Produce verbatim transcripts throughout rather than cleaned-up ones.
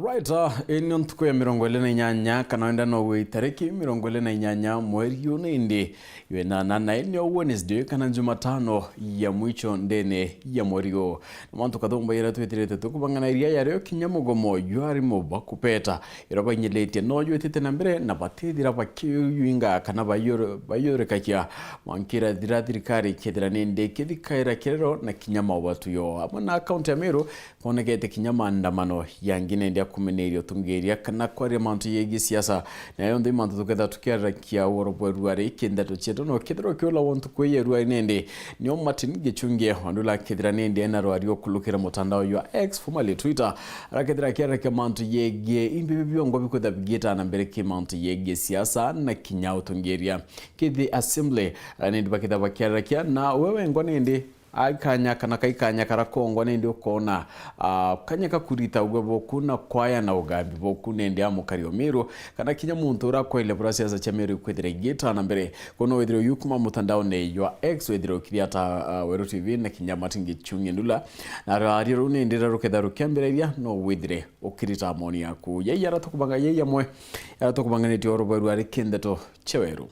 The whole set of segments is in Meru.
Aita, ii nio ntuku ya mirongo iri na inyanya, kana wenda no ugwe itariki mirongo iri na inyanya mweri uyu nindi jwa inana, na ii nio Wednesday kana Jumatano ya mwicho ndene ya mweri uyu. Na mantu kathumba jaria twithirite tukubang'anairia jario kinya mugomo jwa arimu ba kupeta, iria bainyiritie no jwitite na mbere na batithira bakiyuinga kana bayur-, bayurikakia mwankira thira thirikari ikethira nindi ikithikaira kirero na kinya maubatu yo. Amwe na kaunti ya Meru, kwonekete kinya maandamano yangi nende akumeneria utungiria kana kwaria mantu yegii siasa. Na yonthe mantu tuketha tukiarakia ugoro bwa ruari kindeto cietu no kethirwa kiula wontu kwi ya ruari nende nio Martin Gichunge wandula kethira nende ena rwari okulukira mutandao jwa X, formerly Twitter, arakethira akiarakia mantu yegii imbibi biongo bikwitha bigita na mbere ki mantu yegii siasa na kinya utungiria kithi assembly. Ara nende bakitha bakiarakia na we wengwa nende aikanya kana kaikanya kara kongwa nindi ukona, ah, kanya ka kurita ugwe boku na kwaya na ugambi boku nindi amukari o Meru, kana kinya muntu urakwaile bura siasa cia Meru ikwithira igita na mbere. Kono withire uyu kuma mutandaone jwa X withire ukiri ata, ah, Weru T V na kinya Martin Gichunge Ndula. Na rwaria ruu nindi raruketha rukiambiriria no withire ukirita moni yaku. Yai ara tukubanga, yai amwe ara tukubanganitie oro bweru ari kindeto cia Weru.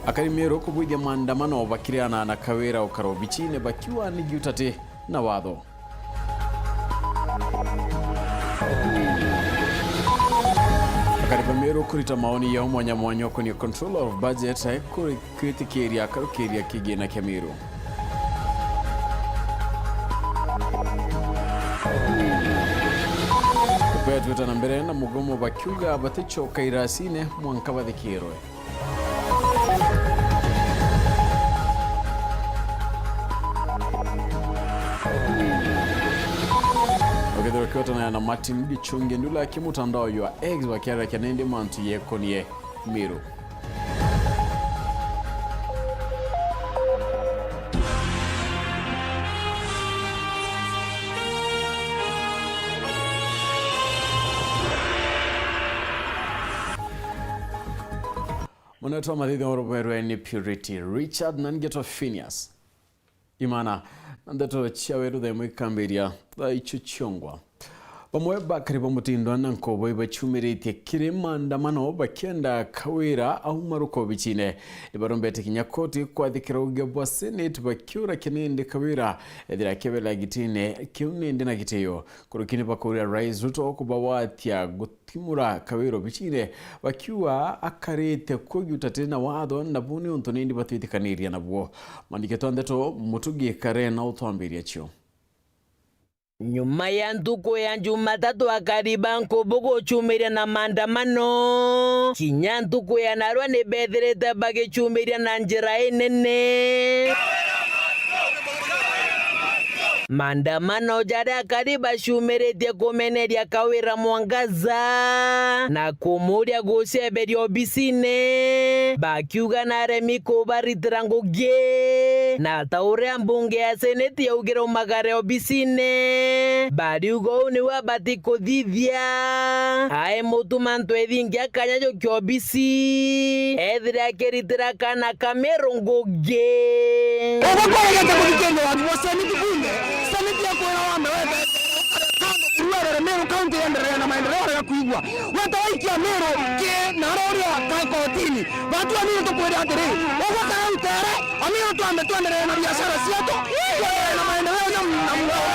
Akari Meru kubwithia maandamano bakiriana na Kawira ukara obichine bakiuga ni giutati na watho. Akari ba Meru kurita maoni yao mwanya mwanya ukonie control of budget, eh, kuri kwitikiria akarukiria kigina kia Meru. Betwita na mbere na mugomo bakiuga batichoka irasine mwanka bathikirwe. Ukethirwa ukiotana na Martin Gichunge Ndula ki mutandao jwa X bakiarakia nindi mantu yekonie Meru. Munetwa mathithi wa ruberwe ni Purity Richard na ngeto Phineas. Imana, na ndeto cia Weru thaa imwe ikambiria thaa icio ciongwa. Bamwe bakari ba mutindwa na nkobo ibachumiritie kiri maandamano bakienda Kawira aumaruka obichine. Nibarombete kinya koti kwathikira uge bwa Senate bakiura kinindi Kawira ethira akebela gitine kiu nindi na gitio. Kurukini bakuria Rais Ruto kubagwatia gutimura Kawira obichine bakiuga akarite kuo giutati na watho na bu ni untu nindi batwitikaniria nabuo. Mwandiki twa ndeto Mutugi Kare na utwambiria cio. Nyuma ya ntuku ya Jumatatu akari ba nkubu guchumiria na maandamano, kinya ntuku ya narua ni bethirite bagichumiria na njira inene. Maandamano jaria akari bachumiritie kumeneria Kawira Mwangaza na kumuria guceberia obisine, bakiuga naremi kubaritira ngugi, na ta uria mbunge ya Seneti yaugire umagare obisine, bariuga uu niwe abati kuthithia. Ae mutu mantu ethingia kanya jukia obisi, ethire akiritira kana ka Meru ngugi. Uguo kwaregete kuthikiriria watu wa Seneti bunge, Seneti ya kwira wambe wethe kando kurua rere Meru County yenderea na maendeleo arega kuigua. Weta waikia Meru ki na aria uria ka kotini. Batu Amiru tukwire atiri, uguo kana utere, Amiru twambe twenderea na biashara cietu, twenderea na maendeleo na, na mugongo.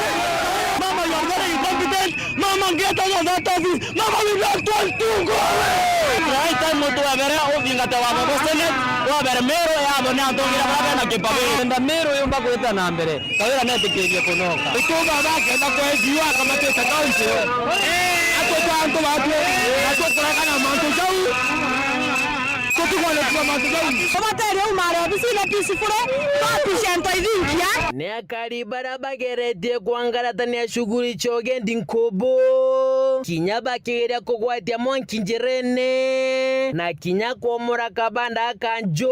Mama, you are very incompetent. Mama, get out of that office. Mama, we don't want to go away. Right time, muntu wa mbere uthingate watho bwa Senate, wa mbere Meru yabo ni atongire bara bena kibabi. Enda Meru yumba gwita na mbere. Kawira netikirie kunoka. Ituba bakenda kwegiwa akamatite kaunti yo. Atwita antu batu, na tukuregana mantu jau. Tutigone kuga mantu jau. Tubateria umare obisine peacefully, twapisha into ithingia. Ni akari bara bageretie kwangaratania shughuli cia ugendi nkubu. Kinya bakigeria kugwatia mwanki njirene, na kinya kwomora kabanda kanju.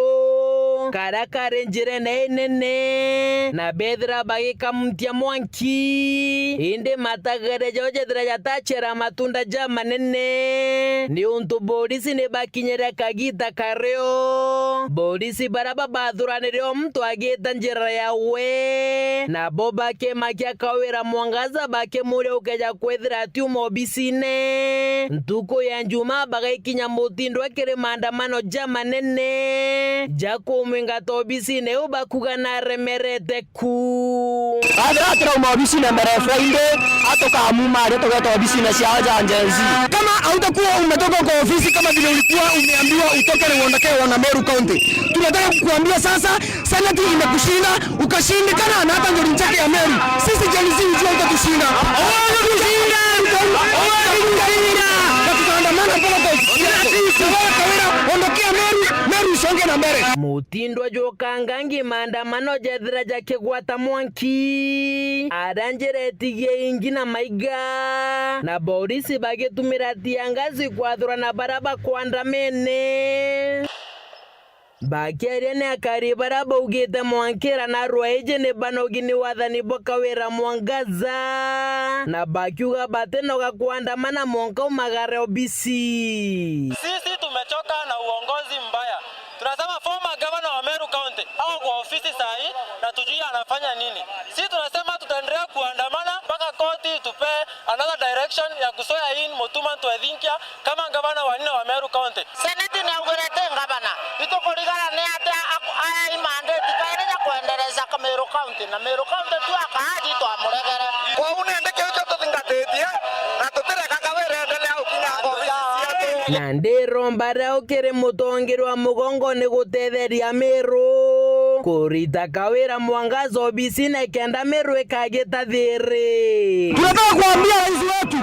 karia kari njirene inene, na bethira bagikamuntia mwanki, indi matagere jao jethira jatachera matunda jamanene, niuntu borisi ni bakinyire kagita kario borisi baria babathuranire o muntu agita njira yawe, nabo bakemakia Kawira Mwangaza bakimuria ukeja kwithira atiuma obisine. Ntuku ya Njumaa bagaikinya Mutindwa kiri maandamano jamanene ja kumwingata obisine iu bakuga naremerete ku. Athira atirauma obisine mbere ya Friday, atukamuma aria tugeta obisine ciao ja Gen Z. Kama hautakuwa umetoka kwa ofisi kama vile ulikuwa umeambiwa utoke na uondokee wana Meru County, tunataka kukuambia sasa, Senate imekushinda, ukashindikana na hata Njuri Ncheke ya Meru. Sisi Gen Z ujua utatushinda. Utatushinda! Utatushinda! Na tutaandamana mpaka kwa ofisi yako. Na wewe Kawira, ondokea Meru, Meru isonge na mbele. Mutindwa jukangangi maandamano jethira jakigwata mwanki, aria njira itigie ingi na maiga, na borisi bagitumira tiangazi kwathurana baria bakwandamene. Bakiaria ni akari baria baugite mwankira na rwaiji ni banogi ni wathani bwa Kawira Mwangaza, na bakiuga batinoga kwandamana mwanka umagare obisi. Sisi tumechoka na uongozi mbaya. Tunasema former governor wa Meru County ako kwa ofisi saa hii na tujui anafanya nini. Sisi tunasema tutaendelea kuandamana mpaka koti tupe another direction ya kuswear in Mutuma Ntwethinkia kama gavana wa nne wa Meru County. Senate ni augirite ngavana, itukurigara ni atia aku-, aya imandate kairi ja kwendereza ka Meru County, na Meru County tu akaaji twamuregere. Kwou nindi kiu kio tuthingatitie, na tutireka Kawira endelea gukinyanga obisi cietu. Na ndiromba riu kiri mutongeria wa mugongo ni gutetheria Meru kurita Kawira Mwangaza obisine kenda Meru ikagita thiri. Tunataka kuambia rais wetu,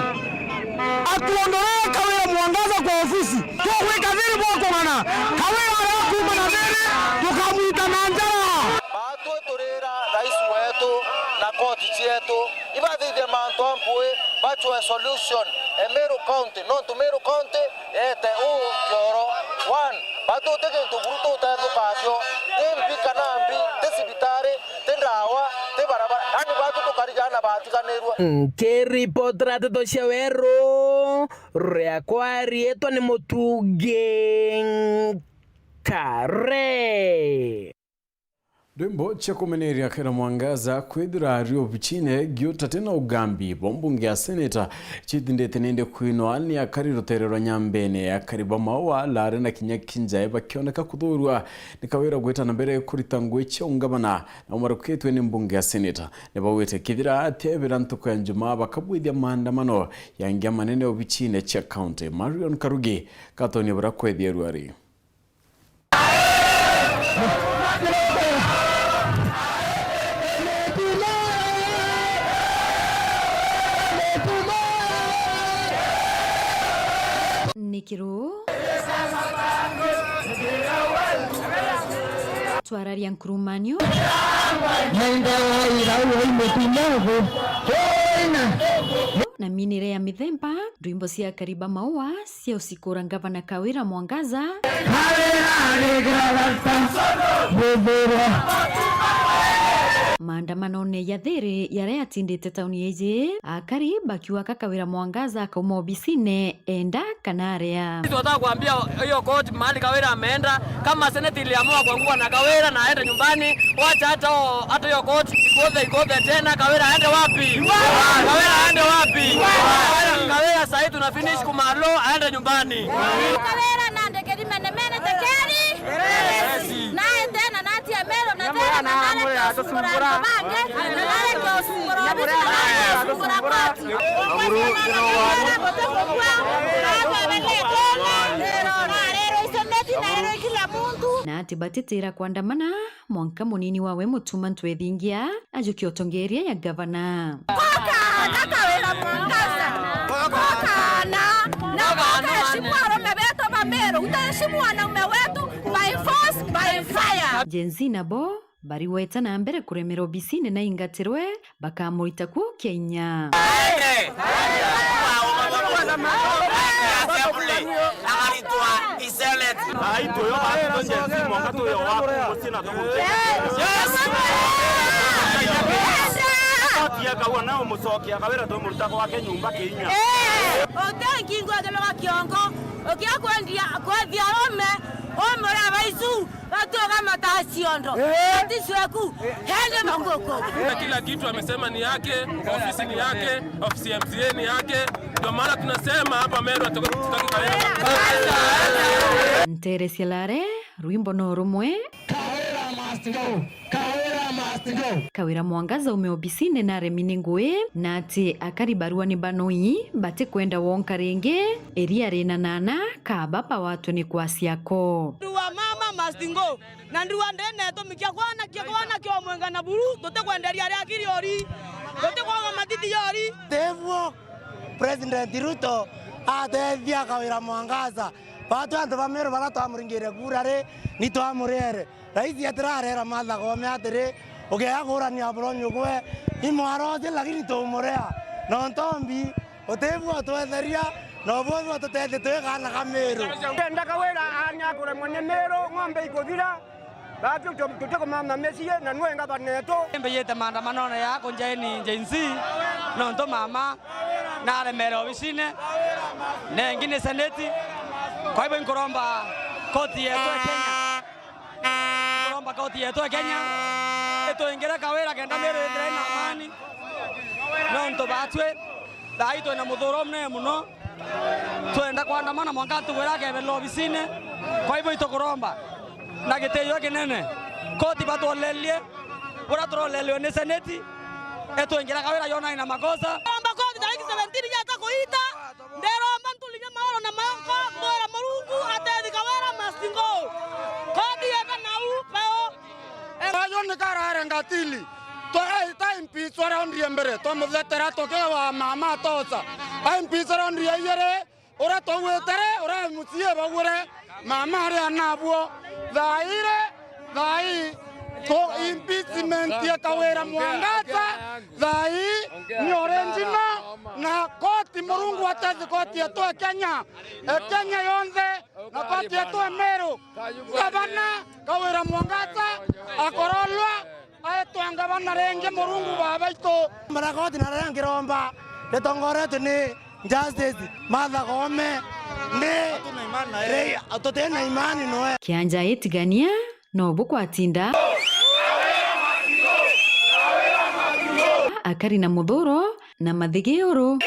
atuondolee Kawira Mwangaza kwa ofisi. Tugwika thiri bwa kung'ana. Kawira aria akuuma na thiri, tukamwita na njara. Baatwi turira rais wetu na koti cietu ibathithie mantu a mpui, bachwe solution e Meru County, nontu Meru County eete uu kioro. One, baatwi ti gintu buru tutethukatio, ti mbi kana mbi, ti cibitari, ti ndawa, ti barabara, yaani baatwi tukarigana batiganirwe. Nkiripotera nteto cia Weru, riakwa riitwa ni Mutungi Nkare. Ndwimbo cia kumeneria Kawira Mwangaza kwithira ari obichine giutate na ugambi bwa mbunge ya seneta citindite nindi kwinwa ni akari rutere rwa Nyambene. Akari ba Maua laari na kinya kinjae bakioneka kuthurua ni Kawira gwita na mbere kurita ngui cia ungavana na umarukitwe ni mbunge ya seneta. Ni baugite kithira atebira ntuku ya Njumaa bakabwithia maandamano yangi manene obichine cia county. Marion Karugi katonia bura kwethia ruari. Ni kiru. Twararia nkurumanio. Nenda wa irau wa imutinogu. Hoina. Na minire ya mithemba, ndwimbo cia Kariba Maua cia usikura ngavana Kawira Mwangaza. Kawira arigara ta buthuro. Maandamanone ya thiri yaria yatindite tauni iji, akari bakiuga ka Kawira Mwangaza akauma obisine enda kana aria. Sisi tunataka kuambia hiyo court mahali Kawira ameenda, kama senate iliamua kuangua na Kawira na aende nyumbani, wacha hata o-, hata hiyo court ikothe, ikothe tena, Kawira aende wapi? Kawira aende wapi? Kawira, Kawira sahii tuna finish kumalo, aende nyumbani. Kawira nandikiri menemene tekeri. Nae tena natia mero na tena na nareke usumbura antu bangi, na nareke usumbura obisi, na nareke usumbura koti. Na ati batitira kuandamana, mwanka munini wawe Mutuma Ntwethingia ajukia utongeria ya gavana. Koka na Kawira Mwangaza. Koka na, na koka heshimu arume betu ba Meru. Utaheshimu wanaume wetu by force, by fire. Gen Z nabo barigweta na mbere kuremera obisine na ingatirwe, bakamurita kuu kia inya. Aende! Assembly, agaritwa isele Ai, tuyo waku, tuyo waku, mucii na tuku. Yes. Yes. Atiga kaua na umucokia Kawira, tumuruta gwake nyumba kinya. Eh. Uti nkingo athologa kiongo, ukia kwendia, kwendia arome, umuri abaicu, batuga mataciondo. Eh. Ati cweku, hende manguku. Na kila kitu amesema ni yake, ofisi ni yake, ofisi ya M C A ni yake. Ndio maana tunasema hapa Meru hatutakikana. Ntere cia Lare, rwimbo no rumwe. Kawira must go! Kawira must go! Kawira Mwangaza aume obisine na aremi ni ngui, na ati akari barua ni banoi, batikwenda wonka ringi, iria ri na nana, kaba bawatwe ni kwacia ko. Ndua mama must go. Na ndua ndene tumikia kwana kia kwana kia omwenga na buru, tutikwenderia ria kiriori. Tutikwaga matiti yori. Tebuo President Ruto atethia Kawira Mwangaza. Batwi antu ba Meru bara twamuringire kura ri, ni twamuriere. Raisi atirarera Martha Koome atiri, ugeya kurania buronyu gwe, imwaro uti, lakini tumurea. No ntombi, utibua utwetheria, no bubua tutethie twi kaana ka Meru. Ndenda Kawira aania kuremwa ni Meru, ng'ombe ikuthira. Batu tu-, tutikumama micii, na nwe ngavana etu. Mbiyite maandamanone ya kunjaini Gen Z, nontu mama naremere obisine, nengi ni seneti. Kwa hivyo nkuromba koti yetu ya Kenya, nkuromba koti yetu ya Kenya ituingire Kawira kenda Meru ithire ina amani, nontu batwi Thaa ii twina muthuro munene muno. Twenda kwandamana mwanka ntugwira akeberera obisine. Kwa hivyo itukuromba na gitiio kinene, koti batwolerie uria turoleriwe ni seneti, itwingira Kawira yona ina makosa. Omba koti tariki seventeen yata kuita, ndiromba ntulinya maoro na maonko, mbwira Murungu atethi Kawira must go. Koti yeka nau peo. Ayo ni karare ngatili. Twa-, ai, ta M Ps twarondrie mbere, twamuthetera tukiwa mama atosa. Ai, M Ps twarondrie iyere, uria twauite ri, uria M C A baugire, mama ari anabuo. Thaa iri, thaa ii, tu impeachment ya Kawira Mwangaza, thaa ii, ni original, na koti Murungu atethi koti yetu e Kenya, e Kenya yonthe, na koti yetu e Meru. Gavana Kawira Mwangaza akorolwa, aetwa ngavana ringi Murungu baba itu. Marakoti na riria ngiromba ritongoretwe ni Justice Martha Koome, ni ri-, tutina imani noe. Kianja itigania no bukwatinda. Akari na muthuro na mathigiuru.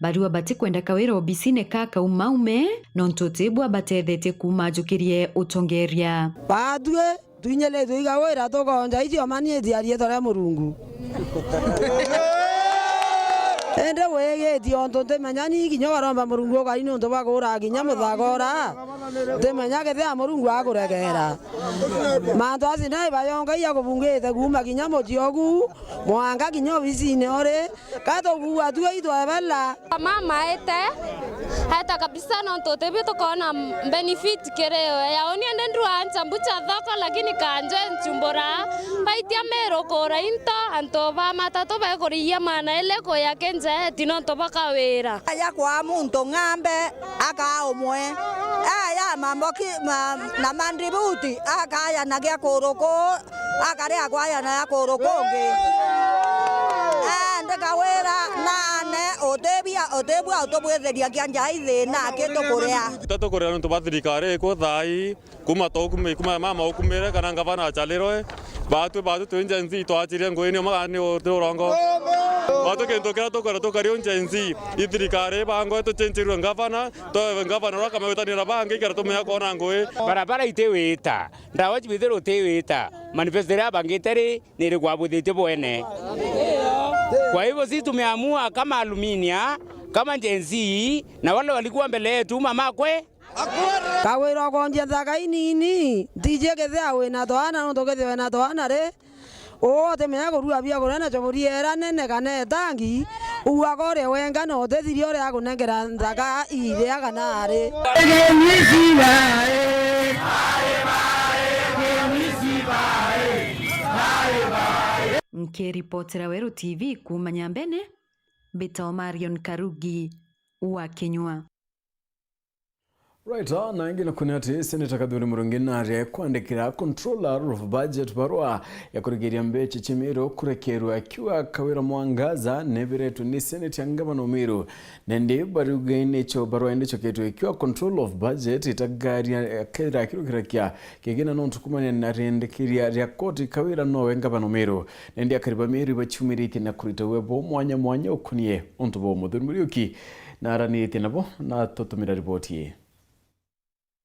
Barua batikwenda Kawira obisine ka kaumaume, nontu tibwa batethetie kuuma ajukirie utongeria. Batwi twinyiritwe i Kawira tukonja icio mani itiarie tore Murungu. Indi wigitie untu ntimenya ni kinya ukaromba Murungu ukari niuntu bwa kuura kinya muthagora. Ntimenya kethira Murungu akuregera. Mantu aci nai bayonga iya kubungite kuuma kinya mucii ogu, mwanka kinya obisine uri, ka tukuua tu itwebela. Mama aete, aeta kabisa nontu utibio tukona benefit kiri yo. Ya uni ende ndua nchambucha thoko, lakini kanje nchumbura. Baitia Meru kura into, antu ba matatu bekuriia maana ili kuya kinjeti nontu bwa Kawira. Aja kwa muntu ng'ambe, akaa umwe. Aya mamboki, ma-, na mandibuti, akaya na gia kuruku, akaria kwaya na ya kuru kungi. Andi Kawira nane, utibia, utibua utubwithiria kia njai thina, aki tukuria. Tatukuria nontu bwa thirikari iku thaa ii, kuma taukume-, kuma mama ukumire kana ngavana achalirwe. Batwi, batwi twi Gen Z, twachirie nguini umwe kana ni u-, ni urongo. Batwi kintu kiria tukwenda tukari u Gen Z, i thirikari ibangwe, tuchenchirwe ngavana, twawe ngavana uria akamawitania na bangi, ikara tumenya kwona ngui. Barabara itiwita, ndawa cibithirwe utiwita, manifesto iria abangite ri, ni iriku abwithitie bwene. Kwa hivyo sisi tumeamua kama Aluminia, kama Gen Z, na wale walikuwa mbele yetu, mama kwe, Kawira ukonjia nthaka inini, ntiji kethia wina twana, nontu kethia wina twana ri, uu utimenya kurua biakuria na choboria ira nene kana itangi, uu akoria wenga na utithiria uria akunengera nthaka iria kana ari. Nkiripotera Weru T V kuuma Nyambene. Mbitagwa Marion Karugi wa Kinyua. Right, ah, na ingi nakuni ati Senator Kathuri Murungi naria kwandikira Controller of Budget barua ya kurigiria mbecha cia Meru kurekerwa, akiuga Kawira Mwangaza neberetwe ni Senate ya Ngavana o Meru. Nandi barua indi icio, barua indi icoketwe ikiuga Control of Budget itagaria, eh, kethira kirukirakia kigina nontu kumania na riendekiria ria koti, Kawira nowe Ngavana o Meru. Nandi akari ba Meru ibaciumiritie na kurita webo mwanya mwanya ukunie untu bwa Muthuri Muriuki na aranitie nabo na tutumira riboti ii.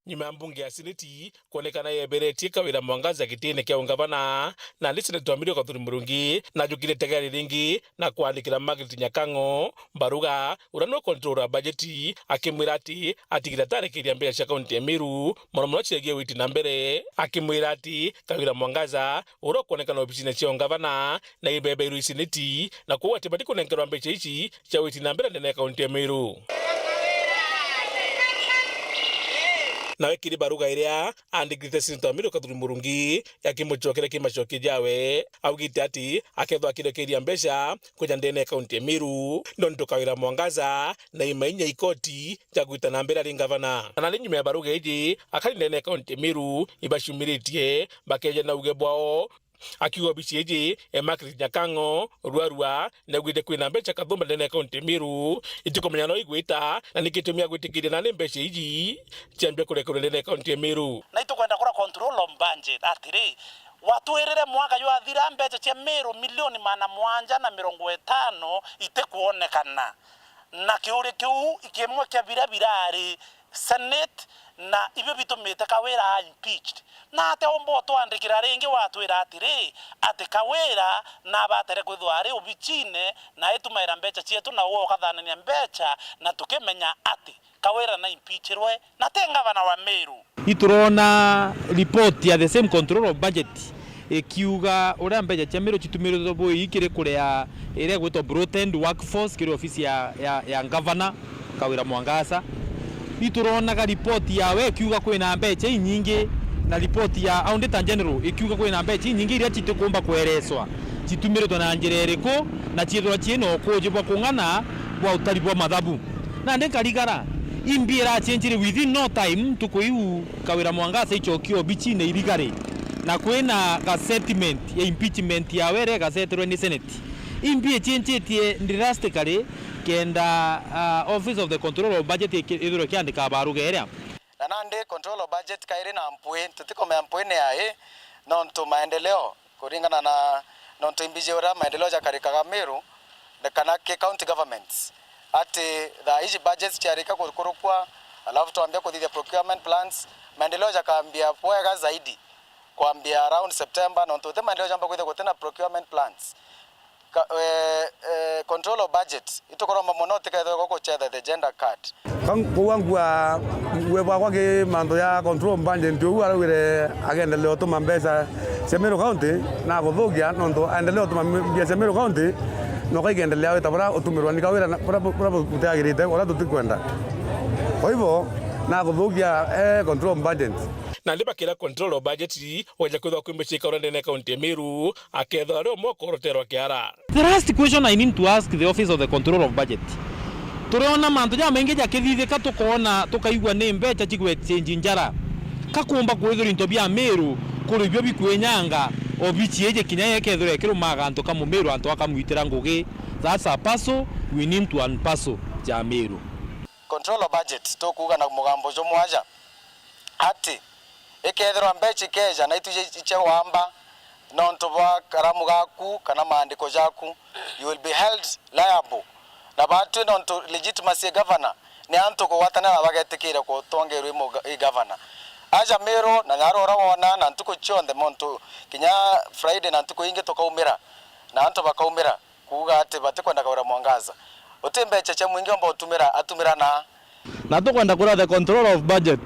Nyuma ya mbunge ya Seneti kwonekana yeberetie Kawira Mwangaza gitine kia ungavana, nandi Seneta wa Meru Kathuri Murungi najukire itegere ringi na kwandikira Margaret Nyakang'o baruga, uria niwe controller wa bajeti, akimwira ati atigire atarekeria mbeca cia kaunti ya Meru, mono mono ciegie witi na mbere, akimwira ati Kawira Mwangaza uria ukwonekana obicine cia ungavana na ibebeirwe i Seneti, na kwou ati batikunenkerwa mbeca ici cia witi na mbere ndene ya kaunti ya Meru. Nawe kiri baruga iria andikirite Seneta wa Meru Kathuri Murungi, akimucokeria kimacokio jawe, augite ati akethwa akirekeria mbeca kuja ndene ya kaunti ya Meru, nontu Kawira Mwangaza na imainya ikoti ja gwita na mbere ari ngavana. Na nandi nyuma ya baruga iji, akari ndene ya kaunti ya Meru ibaciumiritie bakeja na uge bwao, akiuga obici iji e Margaret Nyakang'o ruarua niaugite kwina mbeca kathumba ndene ya kaunti ya Meru itikumenya no igwita, na niki gitumi agwitikiria nandi mbeca iji ciambia kurekerwa ndene ya kaunti ya Meru. Na itukwenda kura control of budget atiri, watwirire mwaka jwathira mbeca cia Meru milioni magana mugwanja na mirongo itano itikwonekana. Na kiuria kiu kimwe kia biria birari Senate, na ibio bitumite Kawira a impeached. Na atia umba utwandikira ringi watwira atiri, ati Kawira nabatere kwithwa ari obicine na itumaira mbeca cietu, na uwe ukathanania mbeca, na tukimenya ati Kawira na impeachirwe na ti ngavana wa Meru. Iturona report ya the same control of budget ikiuga uria mbeca cia Meru citumiritwe bui kiri kuria iria igwitwa broadened workforce kiri ofisi ya, ya, ya ngavana Kawira Mwangaza. Ituronaga report yawe ikiuga kwina mbeca inyingi, na report ya Auditor General ikiuga kwina mbeca inyingi iria citikumba kwereswa citumiritwe na njira iriku, na ciithirwa ciina ukuuji bwa kung'ana bwa utari bwa mathabu. Nandi nkarigara, imbi iracenjire within no time, ntuku iu Kawira Mwangaza icokie obicine irigari, na kwina ga settlement ya impeachment yawe iria igasetirwe ni Senate. Imbi icenjitie drastically kenda, ah, Office of the Control of Budget iki-, ithirwe ikiandika baruga iria. Na nandi control of budget kairi na mpwi, tutikumenya mpwi ni ai, nontu maendeleo kuringana na, nontu imbiji uria maendeleo jakarikaga Meru, na kana ki county governments, ati thaa iji budgets ciarika kukurukwa, alafu twambia kuthithia procurement plans, maendeleo jakambia bwega zaidi kwambia around September, nontu guti maendeleo jamba kwithia gutina procurement plans. Ka-, eh, eh, control of budget, itukuromba mono utikethirwe gukuchetha the gender card. Ka-, koguo ngua, ngwe bwakwa ki mantu ya control budget, nti uu araugire agendelea utuma mbeca cia Meru County na kuthukia, nontu aendelea utuma mbia cia Meru County, noka igendelea wita buria utumirwa ni Kawira na buria bu-, buria bu-, butiagirite, uria tutikwenda. Kwa hivyo, na kuthukia, eh, control budget. Nandi bakira control of budget, weja kwithwa kwi mbeca ikaura ndene ya kaunti ya Meru, akethirwa ari umwe ukoroterwa kiara. The last question I need to ask the Office of the Control of Budget. Turiona mantu jamaingi jakithithika, tukoona, tukaigua ni mbeca cigwechange njara. Ka kuumba kwithirwa into bia Meru kuri bio bikwinyanga, obici iji kinya yekethirwa ikiruma gantu ka Mumeru antu akamwitira ngugi. That's a parcel, we need to unparcel ja Meru. Control of budget, tukuuga na mugambo jumwe aja, ati ikethirwa mbeca ikeja na ituje icia wamba, nontu bwa karamu gaku kana maandiko jaku, you will be held liable. Na batwi nontu legitimacy ya governor ni antu kugwatanira na bagetikira kutongerwa i muga-, i governor. Aja Meru na nyarora wona na ntuku cionthe, muntu kinya Friday na ntuku ingi tukaumira, na antu bakaumira kuuga ati batikwenda Kawira Mwangaza. Uti mbeca cia mwingi omba utumira, atumira na. Na tukwenda kuria the control of budget.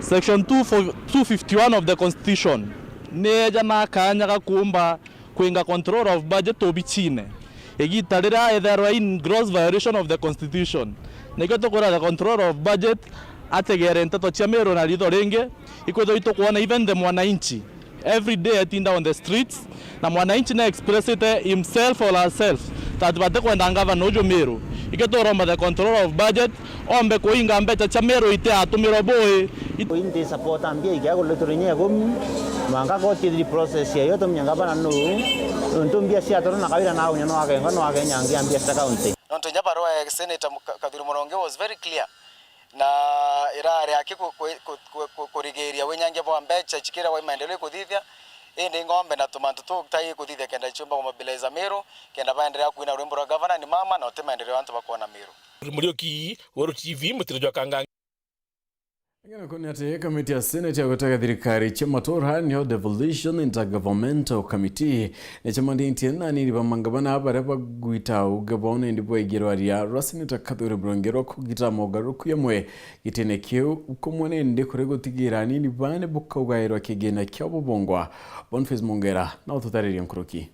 Section two fifty-one of the constitution ni eja na kanya ga kuumba kwinga control of budget obicine. Igita riria etherwa in gross violation of the constitution. Nikio tukwira the control of budget ategere nteto cia Meru na ritho ringi, ikwithirwa itukwona even the mwananchi. Every day atinda on the streets, na mwananchi na expressite himself or herself That batikwenda ngavana uju Meru. Ikio turomba the controller of budget, ombe kuinga mbeca cia Meru itiatumirwe bui. It- Inti support mbia ikia kuletwa inya ikumi, mwanka koti ithiri process yayo, tumenya ngavana nu, nontu mbia cia toro na kawira na unya no akenga, no akenya ngia mbia cia county. Nontu inya barua ya Senator Muka-, Kathuri Murongi was very clear. Na irari aki ku-, ku-, ku-, ku-, ku-, kurigiria winyangia bwa mbeca cikiragwa i maendeleo ikuthithia, indi ng'ombe na tumantu tuu tai ikuthithia kenda ciumba kumobiliza Meru, kenda baendelea kuina rwimbo rwa gavana ni mama na uti maendeleo antu bakwona Meru. Muriuki, Weru T V, mutiro jwa Kangangi. Ngena kuni ati kamiti ya Senate ya gutega thirikari cia matura, niyo Devolution Intergovernmental Committee, nicemaniritie na anini ba mangavana baria bagwita uge bwao nindi bwa igirwaria rwa Seneta Kathuri Murungi rwa kugita mogaruruku jamwe gitine kiu kumwe nindi kuri gutigira anini baa ni bukaugairwa kigina kiao bubungwa. Boniface Mongera na ututaririe nkuruki.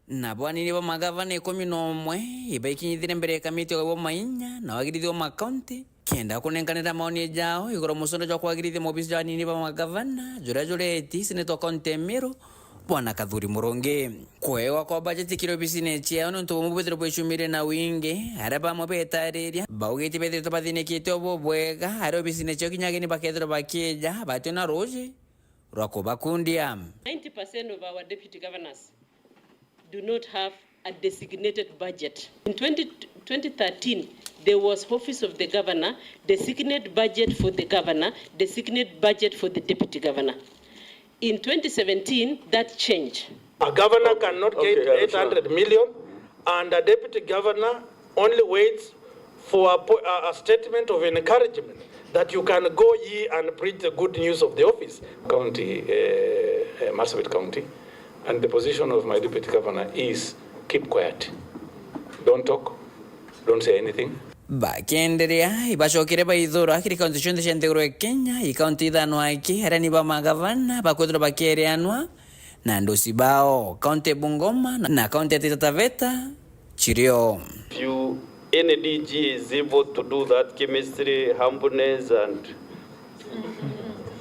Nabo anini ba magavana ikumi na umwe ibaikinyithire mbere ya kamiti ya ugabo bwa mainya na wagirithia wa makaunti, kenda kunenkanira maoni jao iguru musondo jwa kwagirithia mobisi jwa anini ba magavana, juria jureti Seneta wa kaunti ya Meru, Bwana Kathuri Murungi. Kwewa kwa bajeti kiri obisine ciao nontu bumwe bwithirwe bwicumire na wingi, aria bamwe betariria baugite bethirite bathinikite o bubwega, aria obisine ciao kinya ageni bakethirwa bakija bati na ruuji rwa kubakundia. Ninety percent of our deputy governors do not have a designated budget. In twenty, twenty thirteen, there was Office of the Governor, designated budget for the governor, designated budget for the deputy governor. In twenty seventeen, that changed. A governor cannot get eight hundred million, and a deputy governor only waits for a, po- a, a statement of encouragement that you can go ye and preach the good news of the office. County, uh, uh, Marsabit County, and the position of my deputy governor is keep quiet. Don't talk, don't say anything. Bakienderea, ibacokire baithura kiri kaunti cionthe cia nthiguru ya Kenya, ikaunti ithano aki, aria ni ba magavana bakwithirwa bakiereanwa na ndusi bao, kaunti ya Bungoma na, na kaunti ya Taita Taveta. Chirio. If you, any D G is able to do that chemistry, humbleness, and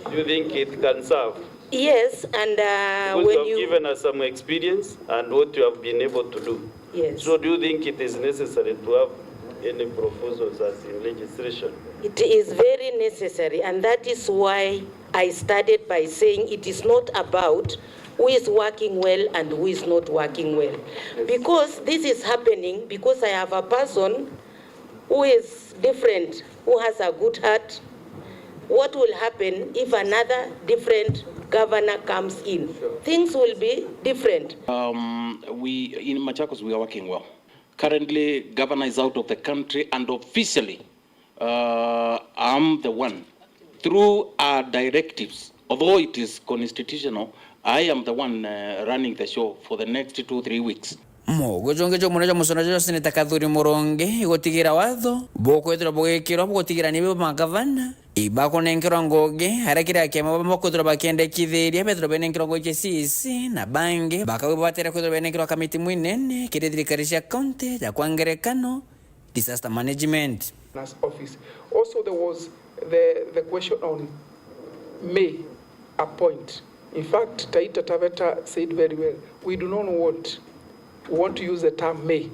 do you think it can serve? Yes, and uh, because when you have you given us some experience and what you have been able to do. Yes. So do you think it is necessary to have any proposals as in legislation? It is very necessary, and that is why I started by saying it is not about who is working well and who is not working well. Yes. Because this is happening because I have a person who is different, who has a good heart. What will happen if another different governor comes in? Sure. Things will be different. Um, we, in Machakos, we are working well. Currently, governor is out of the country, and officially, uh, I'm the one, through our directives, although it is constitutional, I am the one, uh, running the show for the next two, three weeks. Mugucungi jumwe jwa musono jwa Seneta Kathuri Murungi gutigira watho bukwithirwa bugikirwa bugutigira ni bo magavana ibakunenkerwa ngugi, aria kiria kiama bamwe bakwithirwa bakiendekithiria bethirwa benenkerwa ngugi cia C E C, na bangi bakauga batere kwithirwa benenkerwa kamiti mwinene kiri thirikari cia kaunti ya kwa ngerekano, disaster management. As office. Also, there was the, the question on may appoint. In fact, Taita Taveta said very well, we do not want, we want to use the term may.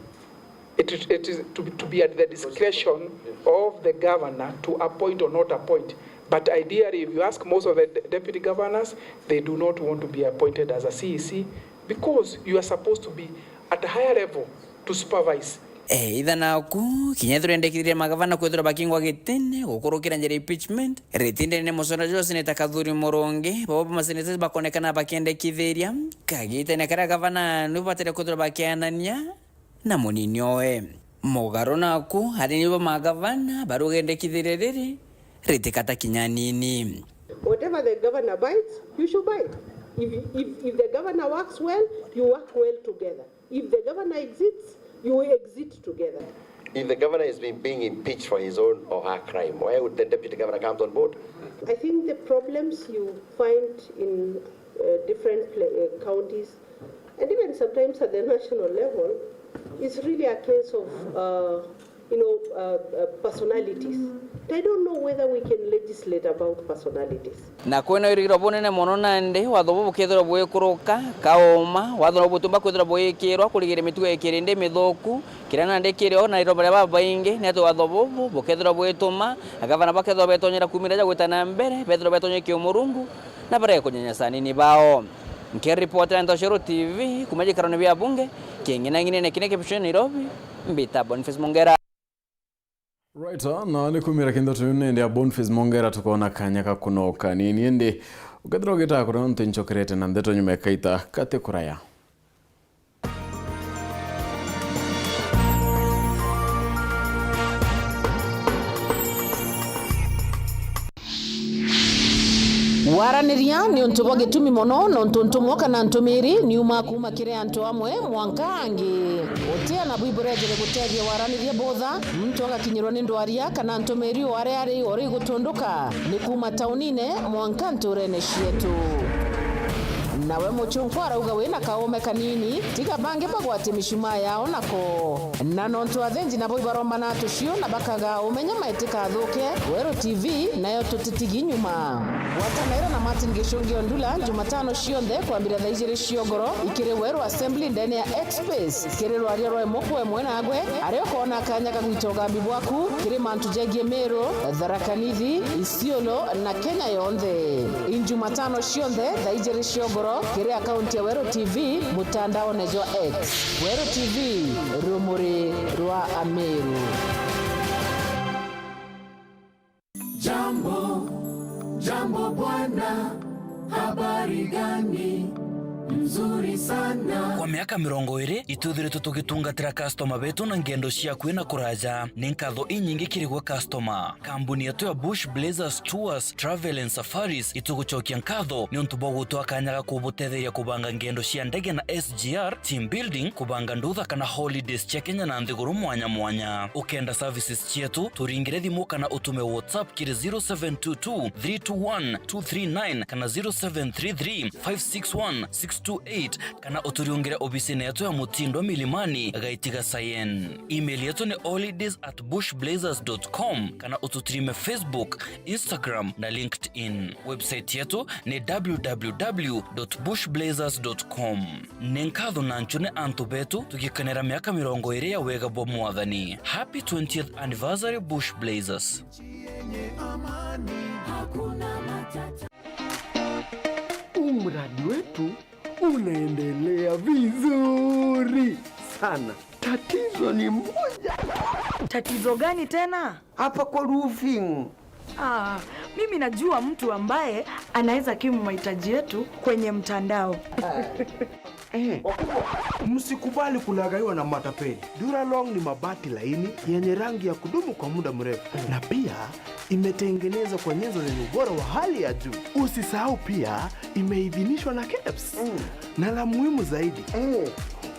It, it is to be, to be at the discretion of the governor to appoint or not appoint. But ideally, if you ask most of the de-, deputy governors, they do not want to be appointed as a C E C because you are supposed to be at a higher level to supervise. Either naku kinya turendekithire magavana kwithirwa bakingwa gitine gukurukira njira impeachment, ritindene ni mucora jwa Seneta Kathuri Murungi, babo bamaseneta bakonekana bakiendekithiria kagitene karia gavana nu batire kwithirwa bakianania na munini owe. Mugaru naku, anini ba magavana barugendekithirie riri ritikata kinya nini. Whatever the governor bides, you should bide. If, if, if the governor works well, you work well together. If the governor exits, you exit together. If the governor is being, being impeached for his own or her crime, why would the deputy governor comes on board? I think the problems you find in, uh, different pla- uh, counties, and even sometimes at the national level, is really a case of, uh, you know, uh, uh, personalities. I don't know whether we can legislate about personalities. Na kwina wirigiro bunene mono nandi watho buu bukethirwa bwikuruka kauma, watho no butumba kwithirwa bwikirwa kurigiria mitugo ya kirindi mithuku, kiria nandi kirio na iro baria babaingi, ni ati watho bubu bukethirwa bwituma agavana bakethirwa betonyera kuumira ja gwita na mbere, bethirwa betonyera kiumurungu, na barege kunyanyasa anini bao. Nkiripotera Ntoshero T V kuma gikarone bia bunge, king'inang'inene kine kibichoni Nairobi, mbita Boniface Mongera. Right, ah, na ni kumira kintu tu nende ya Boniface Mongera tukona kanya ka kunoka nini indi ukethira ugita kuria ntu nchokerete na ndeto nyuma ikaita kati kuraya. Waraniria ni untu bwa gitumi mono, nontu ntumwa kana ntumiri ni uma kuuma kiri antu amwe mwanka angi. Utia na bwi burejere gutethia waraniria butha, muntu agakinyirwa ni ndwaria kana ntumiri o aria ari ori gutunduka, ni kuuma taunine mwanka nturene cietu. Nawe muchunkwa arauga wina kaume kanini, tiga bangi bagwatie michumaa yao nako. Na nontu athinji nabo ibarombana tucio na bakaga umenya maitika athuke, Weru T V nayo tutitigi nyuma. Gwatanaira na Martin Gichungi Ondula Jumatano cionthe kwambira thaa ijiri cia ugoro ikiri Weru Assembly ndene ya X-Space, kiri rwaria rwa imwe kwa imwe nagwe, aria ukoona kanya ga gwita ugambi bwaku kiri mantu jegie Meru, Tharaka Nithi, Isiolo na Kenya yonthe. Injumatano cionthe thaa ijiri cia ugoro kiri akaunti ya Weru T V mutandaone jwa X. Weru T V, rumuri rwa Ameru. Jambo, jambo bwana, habari gani? Mzuri sana. Kwa miaka mirongo iri, itwithiritwe tugitungatira customer betu na ngendo cia akui na kuraja. Ni nkatho inyingi kiri gwe customer. Kambuni yetu ya Bush Blazers Tours, Travel and Safaris itugucokia nkatho ni untu bwa gutwa kanya ga kubutetheria kubanga ngendo cia ndege na S G R, team building, kubanga ndutha kana holidays cia Kenya na nthiguru mwanya mwanya. Ukenda services cietu, turingire thimu kana utume WhatsApp kiri zero seven two two, three two one, two three nine kana zero seven three three, five six one, six two eight, kana uturiungire obisine yetu ya Mutindwa Milimani, Gaitiga Sayen. Email yetu ni holidays at bushblazers dot com, kana ututrime Facebook, Instagram na LinkedIn. Website yetu ni w w w dot bushblazers dot com. Ni nkatho na nchune antu betu tugikenera miaka mirongo iri ya wega bwa Mwathani. Happy twentieth anniversary, Bush Blazers. Huu mradi wetu unaendelea vizuri sana. Tatizo ni moja. Tatizo gani tena? Hapa kwa roofing. Ah, mimi najua mtu ambaye anaweza kimu mahitaji yetu kwenye mtandao. Eh. Msikubali kulaghaiwa na matapeli. Duralong ni mabati laini yenye rangi ya kudumu kwa muda mrefu, na pia imetengenezwa kwa nyenzo zenye ubora wa hali ya juu. Usisahau pia imeidhinishwa na kebs. Mm. Na la muhimu zaidi, mm,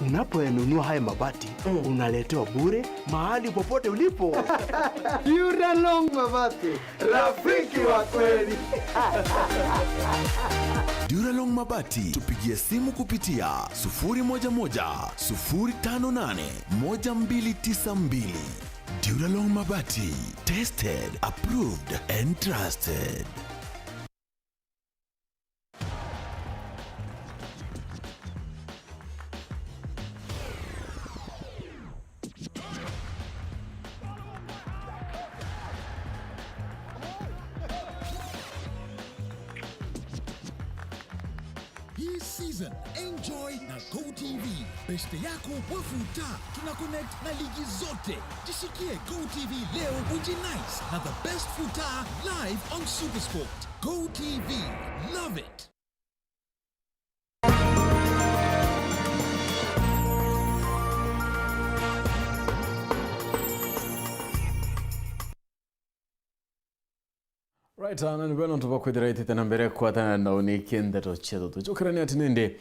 unapoyanunua haya mabati, mm, unaletewa bure mahali popote ulipo. Duralong Mabati, rafiki wa kweli. Duralong Mabati, tupigie simu kupitia sufuri moja moja, sufuri tano nane, moja mbili tisa mbili. Duralong Mabati, tested, approved and trusted. Hii season, enjoy na Go T V. Beshte yako wa futa, tuna connect na ligi zote. Jishikie Go T V leo, ujinice na the best futa live on Supersport. Go T V, love it. Right, ana ni bwena ntu bwa kwithira itite na mbere kwatana na uniki ndeto cietu. Tucokerania ati nindi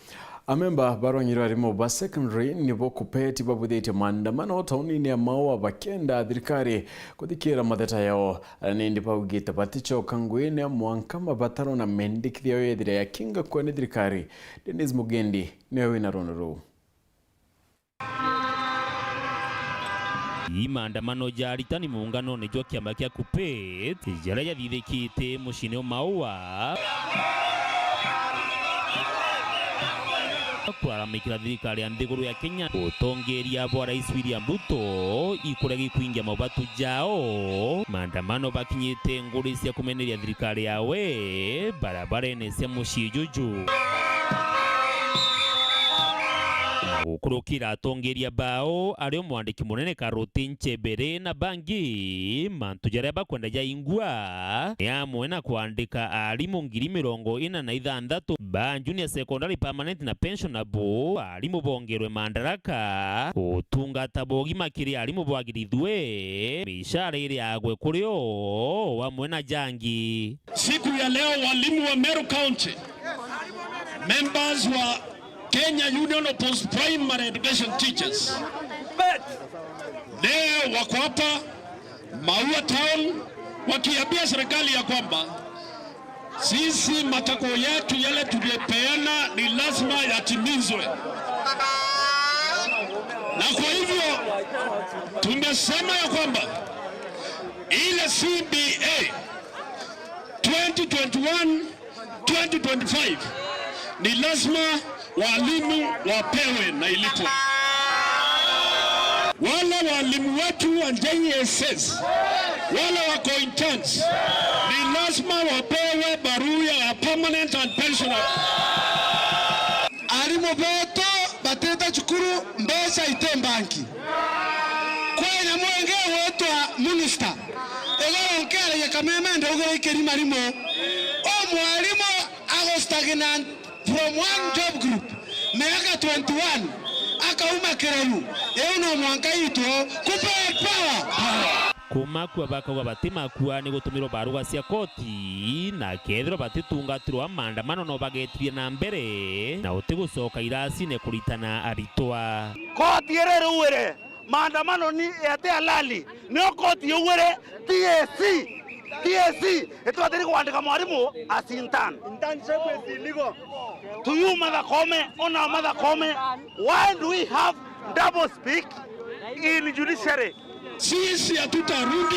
amemba barwanyiro arimu ba secondary nibo KUPPET babwithitie maandamano taunini ya Maua bakenda thirikari kuthikira matheta yao. Ara nindi baugite baticoka nguine mwanka mabataro na mendikithia yao yethire yakinga kwene thirikari. Dennis Mugendi niwe wina rwano ruu. Ii maandamano ja aritani muunganone jwa kiama kia KUPPET jaria jathithikite muciine o Maua, kuraramikira thirikari ya nthiguru ya Kenya, utongeria bwa Rais William Ruto, ikuregi kwingia mabatu jao. Maandamano bakinyite nguri cia kumeneria thirikari yawe barabarene cia mucii juju. Na gukurukira atongeria bao, ario mwandiki munene Karoti Nchebere na bangi, mantu jaria bakwenda jaingwa ni amwe na kwandika arimu ngiri mirongo ina na ithanthatu ba junior secondary permanent na pensionable, arimu bongerwe mandaraka, utungata bwa ugima kiri arimu bwagirithue, mishara iriagwe kuri o, amwe na jangi. Siku ya leo, walimu wa Meru County, members wa Kenya Union of Post Primary Education Teachers, leo wako hapa Maua Town wakiambia serikali ya kwamba sisi matakwa yetu yale tuliyopeana ni lazima yatimizwe, na kwa hivyo tumesema ya kwamba ile C B A twenty twenty-one twenty twenty-five, ni lazima walimu wapewe na ilipwe. Wale walimu wetu wa J S S, wale wako interns, ni lazima wapewe barua ya permanent and pensionable. Arimu betu batite cukuru, mbeca iti mbanki. Kwina mwenge witwa Munista, igoro nkiaragia Kameme ndaugire ikirima rimu. O mwarimu ago stagnant from one job group miaka twenty-one, akauma kireru. Iu no mwanka itwo kupe power. Kumakua bakauga batimakua ni gutumirwa baruga cia koti, na kethirwa batitungatirwa maandamano no bagetithia na mbere, na utigucoka iracine kuritana aritwa. Koti iri ruire, maandamano ni yati halali, nio koti yauire T S C, T S C itwatiri kwandika mwarimu as intern. Internship is illegal. To you, Martha Koome, ona Martha Koome, why do we have double speak in judiciary? Sisi hatutarudi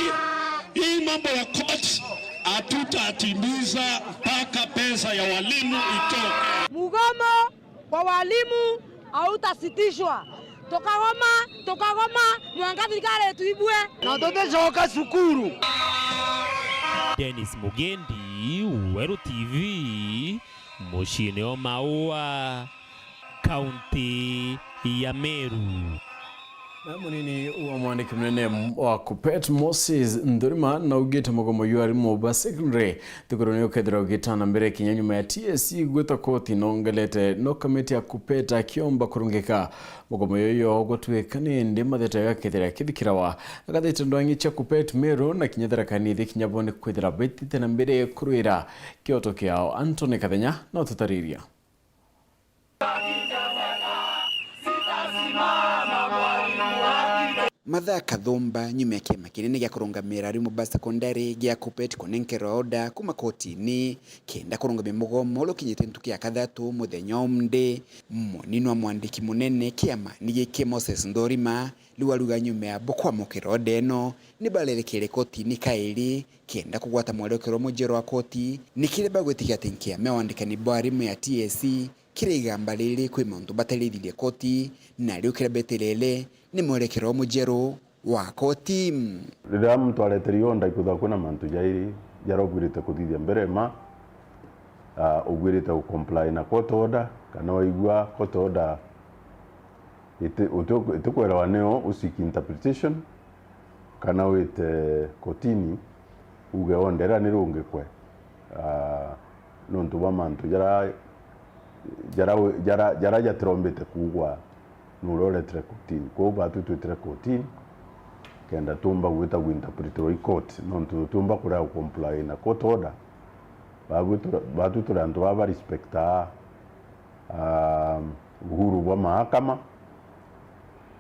hii mambo ya court, hatutatimiza mpaka pesa ya walimu itoke. Mugomo kwa walimu hautasitishwa. Tukagoma, tukagoma, mwanka thirikari ituibue. Na tuticoka cukuru. Dennis Mugendi, Weru T V, muciine o Maua, kaunti ya Meru. Na munini wa mwandiki munene wa KUPPET, Moses Nthurima, naugite mugomo jwa arimu ba secondary thukuru ni ukethirwa ugitana mbere kinya nyuma ya T S C gwita koti nongelete no kamiti ya KUPPET akiomba kurungika mugomo yoyo gutwika ni indi matheta yakethira kithikirawa. Agathite ndwangi cia KUPPET Meru na kinya Tharaka Nithi kinya bo ni kwithira betite na mbere kurwira kioto kiao. Anthony Kathenya no tutariria. Mathaa kathumba nyuma ya kiama kinene gia kurungamira arimu ba secondary gia KUPPET kunenkerwa order kuma kotini kenda kurungamia mugomo uria ukinyite ntuku ya kathatu muthenya umndi. Munini wa mwandiki munene kiamani giki Moses Nthurima riu aruga nyuma ya bo kwamukira order ino ni barerekere kotini kairi kenda kugwata mwerekero mujeru wa koti ni kiria bagwitikia ati nkiama ya wandikani bwa arimu ya T S C kiri igamba riri kwi mauntu batarithirie koti, na riu kiria beterere ni mwerekero mujeru wa koti. Riria muntu aretereirwo order, ikwithagwa kwina mantu jairi jaria ubuirite kuthithia mbere ma, ah, ubuirite gu comply na court order, kana waigua court order iti-, uti-, itikwerawa nio u seek interpretation, kana wite kotini uge order iria ni rungikwe, ah, nontu bwa mantu jara, jara, jara, jara jatirombite kuugwa nuria uretire kotini. Kwou batu twitire kotini kenda tumba gwita gwinterpretirwa i court, nontu tutiumba kurega comply na court order. Bagwitura-, batu turi antu baba respectaa ah, uhuru bwa mahakama,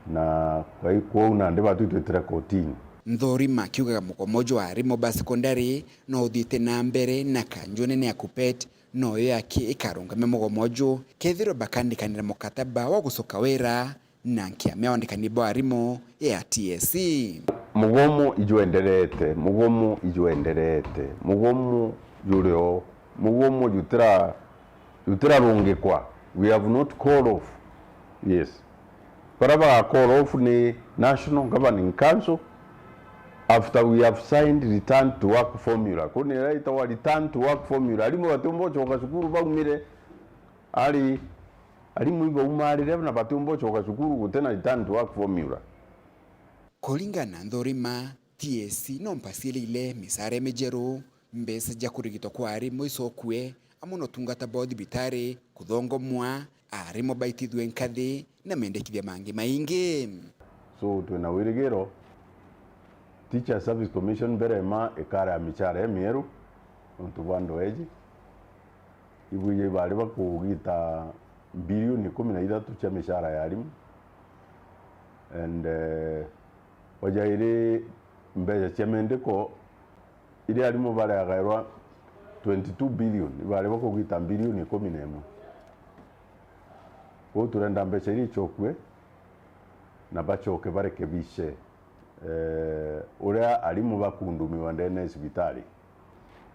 na kwai-, kwou nandi batu twitire kotini. Nthurima akiugaga mugomo jwa arimu ba secondary no uthiite na mbere na kanju nene ya KUPPET noyo yaki ikarungamia mugomo ju kethirwa bakandikanira mukataba wa gucoka wira na nkiama ya wandikani bwa arimu ya T S C. Mugomo ijwenderete, mugomo ijwenderete, mugomo jurio, mugomo jutira, jutirarungikwa. We have not called off. Yes. Baria baga call off ni National Governing Council after we have signed return to work formula. Kuni iria itagwa return to work formula. Arimu batiumba ucoka cukuru baumire. Ari, arimu ibaumarire na batiumba ucoka cukuru gutina return to work formula. Kuringana na nthurima, T S C no mpasiirire micara mijeru, mbeca cia kurigitwa kwa arimu icokue, amwe na utungata bwa uthibitari, kuthongomwa, arimu baitithue nkathi na mendekithia mangi maingi. So twina wirigiro Teacher Service Commission mbere ma ikara ya micara imieru nontu bwa ndoeji. Ibwije ibari bakugita bilioni ikumi na ithatu cia micara ya arimu, and eh, ojairi mbeca cia mendeko iria arimu bareagairwa twenty two billion, ibari bakugita bilioni ikumi na imwe. Kwou turenda mbeca iria icokue na bacoke barekebishe eh, uria arimu bakundumiwa ndene ya cibitari.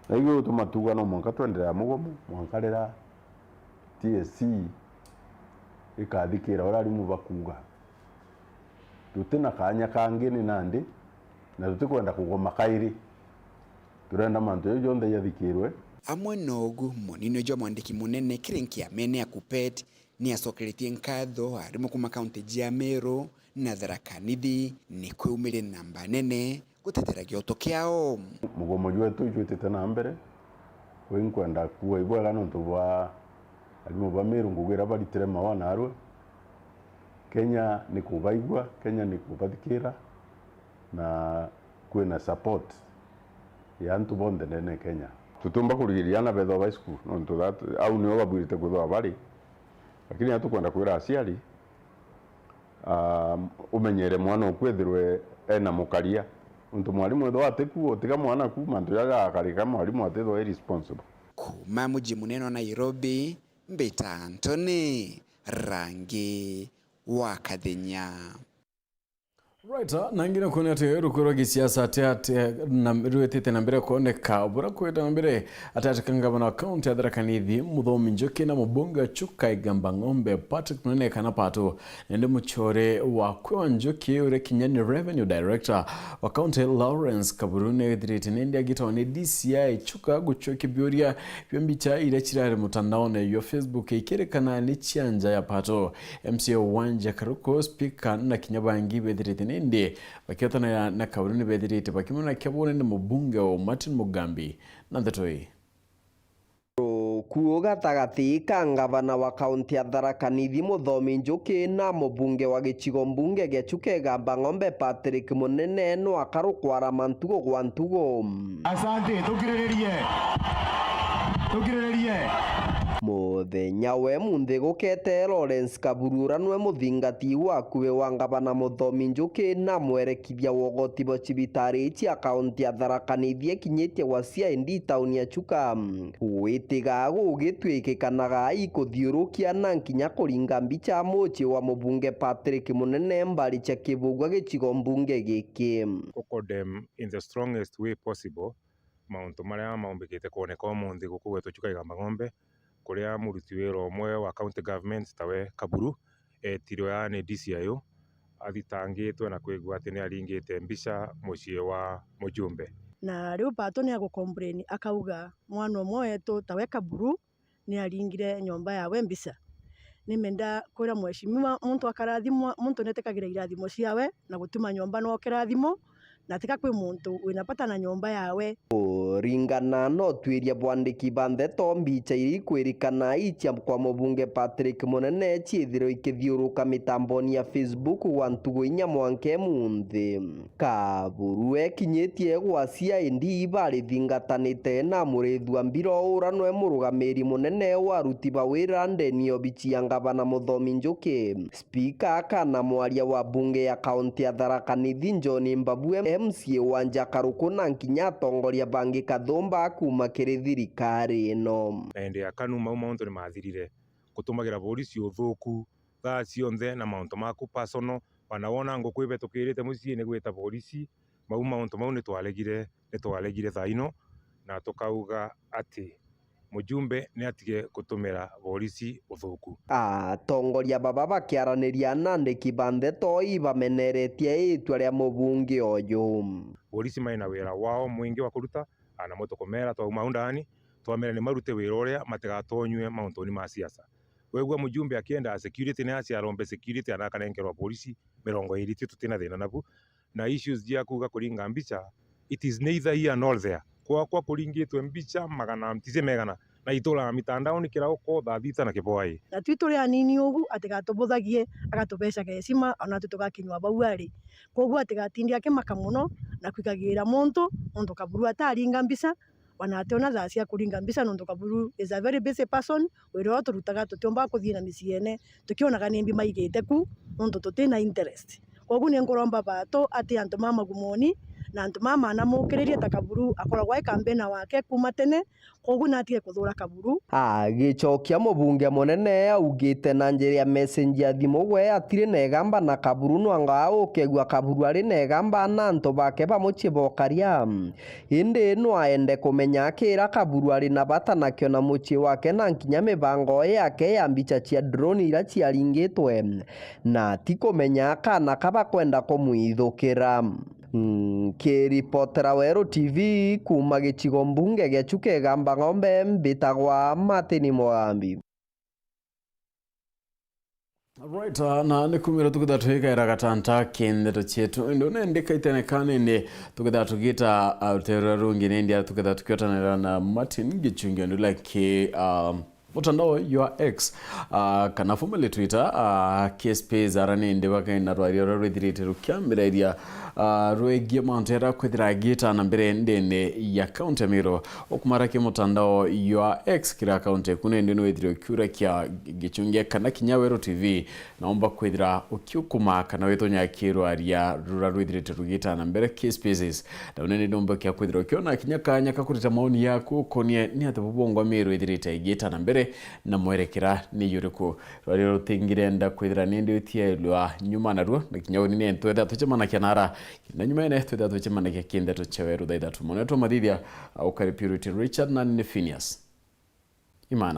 Na iu gutuma tuga no mwanka twenderea mugomo mwanka riria T S C ikathikira uria arimu bakuuga. Tutina kanya kangi ni nandi, na tutikwenda kugoma kairi. Turenda mantu jau jonthe jathikirwe. Amwe na ugu, munini jwa mwandiki munene kiri nkiamene ya KUPPET ni acokeretie nkatho arimu kuuma kaunti cia Meru na Tharaka Nithi ni kwiumiria na namba nene gutetera gioto kiao. Mugomo jwetu ijwitite na mbere, kwi nkwenda kuuga ibwega nontu bwa arimu ba Meru ngugi iria baritire mawa narua. Kenya ni kubaigua, Kenya ni kubathikira, na kwina support ya antu bonthe ndene ya Kenya. Tutiumba kurigiria ana bethwa bai cukuru, nontu that, au nio babwirite kwithwa bari. Lakini atukwenda kwira aciari, ah, umenyere mwana oku ethirwe ena mukaria. Untu mwarimu ethwa atiku, utiga mwana ku, mantu jaja agakarika, mwarimu atithwa e responsible. Kuuma muji munene wa Nairobi, mbita Anthony Rangi wa Kathenya. Right, ah, na ngina kuona ati rukwe rwa gisiasa ati ati na rwitite na mbere kuoneka bura kwita na mbere ati ati ka ngavana wa kaunti ya Tharaka Nithi Muthomi Njuki na mubunge wa Chuka Igamba Ng'ombe Patrick Munene kana Pato, nende muchore wa kwe wa Njuki ure kinya ni revenue director wa kaunti Lawrence Kaburu ni withirite nende agitwa ni D C I Chuka guchokia biuria bia mbicha iria cirari mutandaone yo Facebook ikirikana ni cia nja ya Pato. M C A wa Wanja Karuko, spika na kinya bangi bethirite nindi bakiotana na Kaburu ni bethirite bakimwona kia bone ni mubunge wa Martin Mugambi na ndeto ii. Ruku gatagati ka ngavana wa kaunti ya Tharaka Nithi Muthomi Njuki na mubunge wa gicigo mbunge gia Chuka Igamba Ng'ombe Patrick Munene no akarukwara mantugo gwa ntugo. Asante, tukiriririe. Tukiriririe. Muthenya we munthi gukete Lawrence Kaburu uria nwe muthingati wa akui wa ngavana Muthomi Njuki na mwerekithia wa ugoti bwa cibitari cia kaunti ya Tharaka Nithi ekinyitie gwa C I D tauni ya Chuka. Gwitiga gugitwikikanaga ikuthiurukia na nkinya kuringa mbicha mucii wa mubunge Patrick Munene mbari cia Kibugua gicigo mbunge giki. Kucondemn in the strongest way possible mauntu maria maumbikite kwoneka umunthi guku gwetu Chuka Igamba Ng'ombe, kuria muruti wira umwe wa county government tawe Kaburu etirwe aani D C I U athitangitwe na kwigua ati ni aringite mbica mucii wa mujumbe. Na riu Pato ni agucomplain akauga mwana umwe wetu tawe Kaburu ni aringire nyomba yawe mbica. Nimenda kwira mheshimiwa, muntu akarathimwa, muntu netikagira irathimo ciawe na gutuma nyomba no kirathimo, na tika kwi muntu wina bata na nyomba yawe. Kuringana na utwiria bwandiki ba ndeto, mbicha iria ikwirikana icia kwa mubunge Patrick Munene ciithirwe ikithiuruka mitamboni ya Facebook gwa ntugu inya mwanka imunthi. Kaburu ekinyitie gwa C I D barithingatanite na Murithua Mbiro uria nwe murugamiri munene wa aruti ba wira ndeni ya obici ya ngavana Muthomi Njuki. Spika kana mwaria wa mbunge ya kaunti ya Tharaka Nithi John Mbabu, M C A wa Njakaruku na nkinya atongoria bangi kathumba kuuma kiri thirikari ino. Na indi ya KANU mau mauntu ni mathirire. Gutumagira borisi uthuku thaa cionthe na mauntu maku personal. Wana wona nguku ibetukirite muciini gwita borisi, mau mauntu mau nitwaregire, nitwaregire thaa ino, na tukauga ati mujumbe ni atige gutumira borisi uthuku. Atongoria baba bakiaraniria na andiki ba ndeto ibameneretie itua ria mubunge uyu. Borisi mai na wira wao mwingi wa kuruta, na namo tukumera twauma au ndani, twamera ni marute wira uria, matigatonyue mauntuni ma siasa. Wegua mujumbe akienda security, ni aciarombe security, na akanenkerwa borisi mirongo iri, tio tutina thina nabu. Na issues cia kuuga kuringa mbica, it is neither here nor there. Kwakwa kuringitwe mbica magana, mbica megana, na ituraga mitandaoni kira uko thaa thita na kibwai. Na twi turi anini ugu, atigatubuthagie, agatubecaga heshima, ona twi tugakinywa bau ari. Kwoguo atigatinde akimaka mono na kwikagira muntu, nontu Kaburu ataringa mbica, wana ationa thaa cia kuringa mbica, nontu Kaburu is a very busy person. Wira uria turutaga tutiumbaga kuthii na miciene tukionaga ni mbi maigite ku, nontu tutina interest. Kwoguo ni nkuromba batu ati antu ma magumoni na antu ma manamukiririe ta Kaburu akoragwa e kambena wake kuma tene, kwoguo natige kuthura Kaburu. Agicokia, mubunge munene augite na njira ya message ya thimu gwe atiri na igamba na Kaburu, nwanga ukegua Kaburu ari na igamba na antu bake ba mucii bokaria. Indi no aende kumenya akira Kaburu ari na bata nakio na mucii wake na nkinya mibango yake ya mbica cia drone ira ciaringitwe, na ti kumenya kana ka bakwenda kumwithukira. Nkiripotera Weru T V kuuma gicigo mbunge gia Chuka Igamba Ng'ombe, mbitagwa Martin Mwaambi. Right, uh, na ni kumira tukitha twikaira gatanta ki ndeto cietu. Indi unendika itene kanini tukitha tugita, uh, rutere rungi nindi tukitha tukiotanira na Martin Gichungi Ondula ki, uh, mutandao jwa X, uh, kana formerly Twitter, uh, ki Space, ara nindi bakaina rwaria ruria rwithirite rukiambiriria, uh, rwegie mantu jaria kwithira agiita na mbere ndene ya kaunti ya Meru. Ukumara ki mutandao jwa X kira kaunti, ku nindi nwithire ukiurakia Gichungi kana kinya Weru T V, naumba kwithira ukiukuma kana witonya ki rwaria ruria rwithirite rugiita na mbere ki Spaces. Na unene nombokia kwithira ukiona kinya kanya ka kurita maoni yaku ukonie ni atia bubongwa Meru ithirite igiita na mbere na mwerekera ni juriku. Rwaria rutingirenda kwithira nindi utiailwa nyuma naruo, na kinya uni ni ntwetha tucemanakia nara, na nyuma ene twetha tucemanakia ki ndeto cia Weru thaa ithatu. Mwana wetu Mathithia, ukari Purity Richard na ni Phineas Imana.